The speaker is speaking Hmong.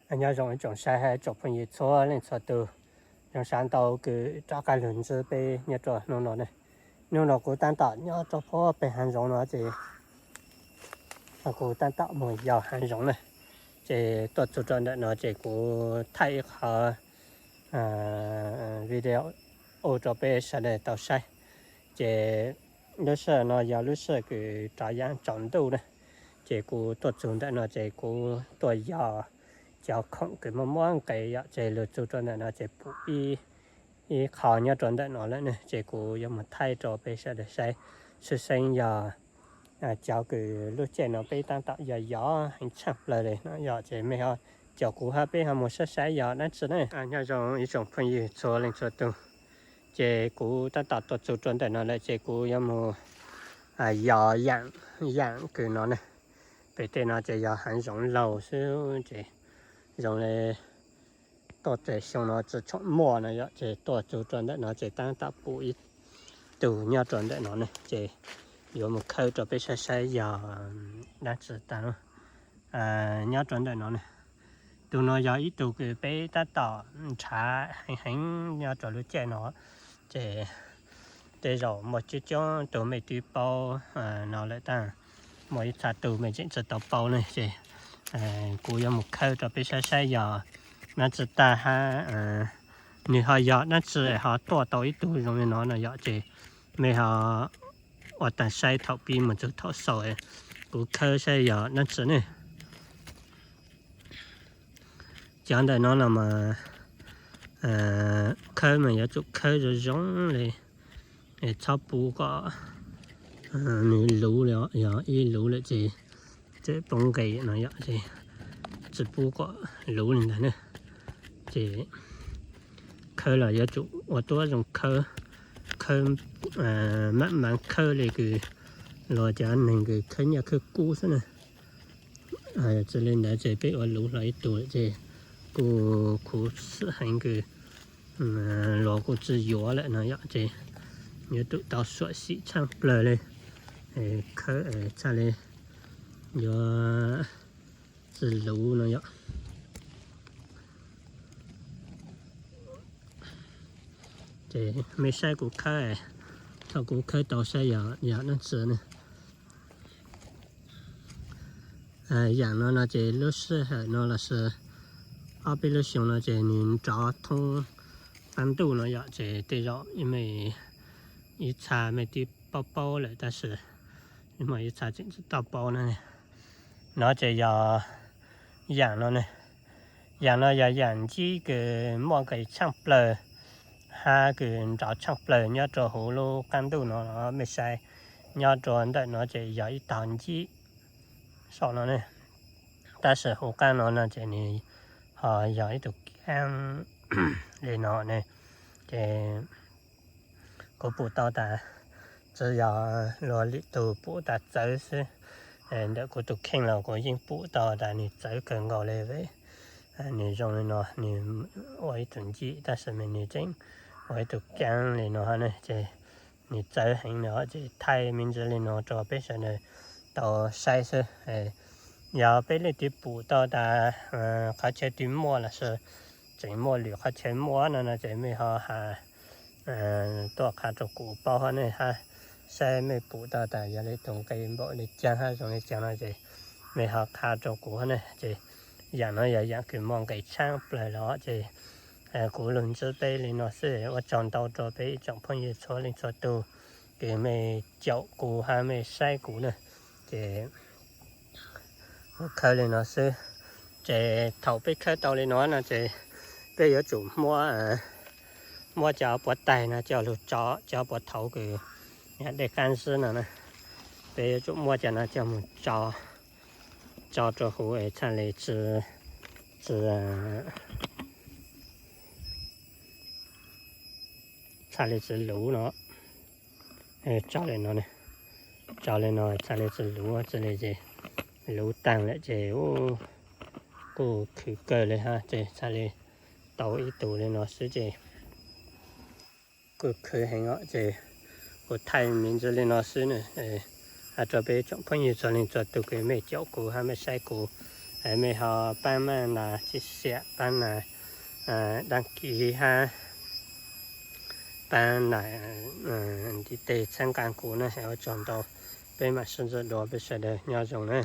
Nyob zoo ib tsoom saib hab ib tsoom phooj ywg txhua leej txhua tug, zoo sab ntau kws rov qab lug ntsib peb nyob rua hnub no ne. Hnub no kuv tab tom nyob rua puag peg haav zoov no ces kuv tab tom moog yos haav zoov ne, ces tuaj txug rua ntawm no ces kuv thaij ib qhov video ua rua peb sawv daws tau saib. Ces lub sij hawm no yog lub sij hawm kws rov yaam tsaus ntuj na, ces kuv tuaj txug ntawm no ces kuv tuaj yos cov khoom kws muaj muab nqes yom, ces lug txug rua ntawm no ces pum ib, ib qho nyob rua ntawm no lawm ne, ces kuv yuav moog thaij rua peb sawv daws saib. Tshwj xeeb yog cov kws lub caij no peb tab tom yos yos heev tshaaj plawg le no yom, ces mej ho caum kuv hab peb ho moog saib saib yog dlaab tsi ne. Nyob zoo ib tsoom phooj ywg txhua leej txhua tug, ces kuv tab tom tuaj txug rua ntawm no lawm ces kuv yuav moog yos yaam, yaam kws no ne. Pem tej no ces yog haav zoov laug xwb ces zoo le tuaj txug xyoo no tsi tshuam muaj no yom, ces tuaj txug rua ntawm no ces tab tom pum ib tug nyob rua ntawm no ne, ces yuav moog khawb rua peb saib saib yog dlaab tsi tag. Nyob rua ntawm no ne, tug no yog ib tug kws peb tab tom nrhav heev heev nyob rua lub caij no, ces tej zaum muaj coob coob tug mej twb paub no lawm tab muaj ib txha tug mej tseem tsi tau paub ne, ces kuv yuav moog khawb rua peb saib saib yog dlaab tsi tag hab nwg ho yog dlaab tsi ho tuaj tau ib tug zoo li no no yom, ces mej ho ua taag saib thaum pib moog txug thaum xaus, kuv khawb saib yog dlaab tsi ne. Cov ntawm no no mas khawb mas yuav tsum khawb zoo zoo le, txhob pub kom nwg luv le, yog ib luv lawm ces tseem poob nqes no yom, ces tsi pub kom luv le ntag ne. Ces khawb los yuav tsum ua tuab zoo khawb, khawb mam mam khawb le kws luag cov neeg kws khawb nyiaj khawb kub xwb na. Tsi le ntawd ces peb ua luv hlo ib tug lawm ces kuj khuv xim heev kws luag kuj tsi yuav lawm no yom, ces yuav tsum tau suam xim tshaaj plawg le, khawb txhaj le yuav tsi luv no yom. Ces mej saib kuv khawb, thaum kuv khawb tau saib yog dlaab tsi ne. Yaam no no ces lub sij hawm no lossis ob peb lub xyoo no ces nwg nrov thoob qaab ntuj no yom, ces tej zaum mej ib txha mej twb paub paub lawm tab sis muaj ib txha tseem tsi tau paub na. No ces yog yaam no ne, yaam no yog yaam ncib kws muaj nqis tshaaj plawg hab kws nrov tshaaj plawg nyob rua huv lub qaab ntuj no, mej saib nyob rua ntawm no ces yog ib tog ncib saum no ne, tab sis huv qaab no no ces nwg ho yog ib tug kaab li no ne, ces kuv pum tau tas tsi yog luag lwm tug pum tas txawv xwb, ntawm kuv tus kheej los kuv yeej pum tau tas nwg txawv kawg nkaus le. Nwg zoo li no nwg ua ib tug ncib tab sis mas nwg tseem ua ib tug kaab li no ne, ces nwg txawv heev no ces thaij me ntsis li no rua peb sawv daws tau saib xwb. Yog peb leej twg pum tau tas qhov chaw twg muaj lossis tseem muaj lwm qhov chaw muaj no no ces mej ho has tuaj qha rua kuv paub hab ne, hab saib mej pum tau tas yog le tug nqe npaum le caag hab zoo le caag no ces mej ho qha rua kuv hab ne. Ces yaam no yog yaam kws muaj nqis tshaaj plawg los ces kuv lug ntsib peb li no xwb. Ua tsaug ntau rua peb ib tsoom phooj ywg txhua leej txhua tug kws mej caum kuv hab mej saib kuv na. Ces kuv khawb li no xwb. Ces thaum peb khawb tau li no no ces peb yuav tsum muab, muab cov puav taig no coj lug tso, cov puav thaud kws dej qaab zib no na, peb yuav tsum muab cov no coj moog tso, tso rua huv es txhaj le tsi, tsi, txhaj le tsi luv no. Tso li no, tso li no txhaj le tsi luv, tsi le ces luv taag lawm ces kuj khwv kawg le hab, ces txhaj le tau ib tug li no xwb ces kuj khwv heev os. Ces kuv thaij me ntsis li no xwb na, has rua peb tsoom phooj ywg txhua leej txhua tug kws mej caum kuv hab mej saib kuv Es mej ho paab maj nas tsi xiam paab nas, dab kiv hab paab nas ntiv tes txhawb nqaa kuv na. Es ua tsaug ntau, peb maam sib ntsib dua, peb sawv daws nyob zoo na.